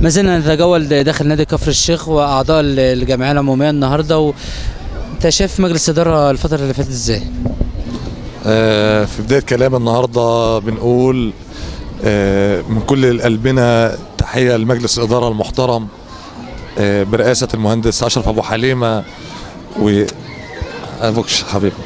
ما زلنا نتجول داخل نادي كفر الشيخ واعضاء الجمعية العمومية النهارده. وانت شايف مجلس الادارة الفترة اللي فاتت ازاي؟ في بداية كلام النهارده بنقول من كل قلبنا تحية لمجلس الادارة المحترم برئاسة المهندس اشرف ابو حليمة و ابوكش حبيبي،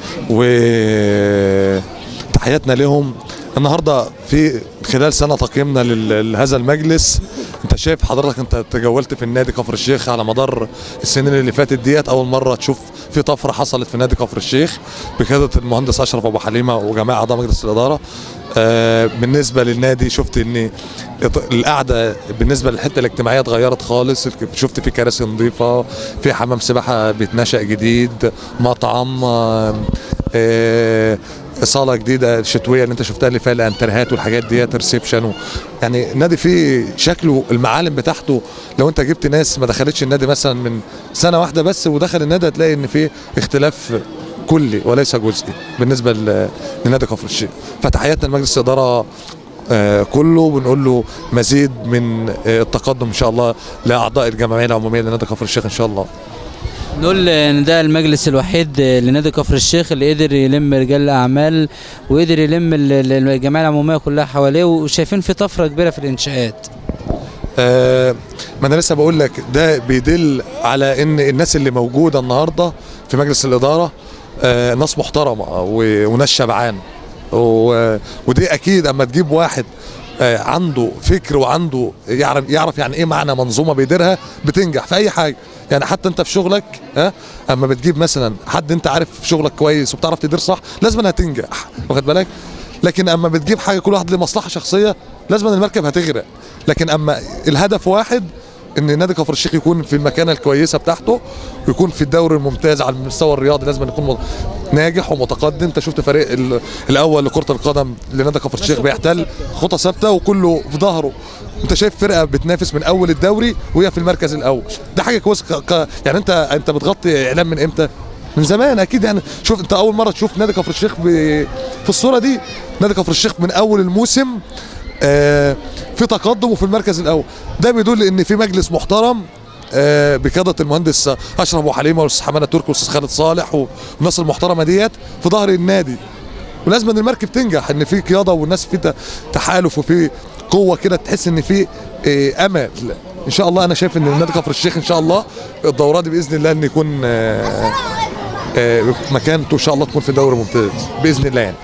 وتحياتنا لهم النهارده في خلال سنة تقييمنا لهذا المجلس. انت شايف حضرتك، انت تجولت في النادي كفر الشيخ على مدار السنين اللي فاتت ديت، اول مرة تشوف في طفرة حصلت في نادي كفر الشيخ بقيادة المهندس اشرف ابو حليمة وجميع اعضاء مجلس الادارة. بالنسبة للنادي شفت ان القعدة بالنسبة للحتة الاجتماعية اتغيرت خالص، شفت في كراسي نظيفة، في حمام سباحة بيتنشأ جديد، مطعم، صاله جديدة شتوية اللي انت شفتها اللي فيها الانترهات والحاجات ديت، reception يعني النادي فيه شكله، المعالم بتاعته. لو انت جبت ناس ما دخلتش النادي مثلا من سنة واحدة بس ودخل النادي هتلاقي ان فيه اختلاف كلي وليس جزئي بالنسبة لنادي كفر الشيخ. فتحياتنا لمجلس الادارة كله، بنقول له مزيد من التقدم ان شاء الله لاعضاء الجمعية العمومية لنادي كفر الشيخ ان شاء الله. نقول ان ده المجلس الوحيد لنادي كفر الشيخ اللي قدر يلم رجال الاعمال وقدر يلم الجمعية العمومية كلها حواليه، وشايفين في طفرة كبيرة في الانشاءات. ما انا لسه بقول لك ده بيدل على ان الناس اللي موجودة النهارده في مجلس الادارة ناس محترمه وناس شبعان، ودي اكيد اما تجيب واحد عنده فكر وعنده يعرف يعني ايه معنى منظومة بيديرها بتنجح في اي حاجة. يعني حتى انت في شغلك اما بتجيب مثلا حد انت عارف في شغلك كويس وبتعرف تدير صح لازم هتنجح، واخد بالك؟ لكن اما بتجيب حاجة كل واحد لمصلحة شخصية لازم المركب هتغرق. لكن اما الهدف واحد، ان نادي كفر الشيخ يكون في المكانة الكويسة بتاعته ويكون في الدوري الممتاز على المستوى الرياضي، لازم يكون ناجح ومتقدم. انت شفت فريق الاول لكرة القدم لنادي كفر الشيخ بيحتل خطى ثابتة وكله في ظهره. انت شايف فرقه بتنافس من اول الدوري وهي في المركز الاول، ده حاجة كويسة. يعني انت بتغطي اعلام من امتى؟ من زمان اكيد. يعني شوف انت اول مرة تشوف نادي كفر الشيخ في الصورة دي. نادي كفر الشيخ من اول الموسم في تقدم وفي المركز الاول، ده بيدل ان في مجلس محترم بقيادة المهندس اشرف ابو حليمة والاستاذ حمادة تركي والاستاذ خالد صالح والناس المحترمة ديت في ظهر النادي، ولازم ان المركب تنجح، ان في قيادة والناس في تحالف وفي قوة كده، تحس ان في امل ان شاء الله. انا شايف ان نادي كفر الشيخ ان شاء الله الدورة دي باذن الله ان يكون مكانته ان شاء الله تكون في دوري ممتاز باذن الله يعني.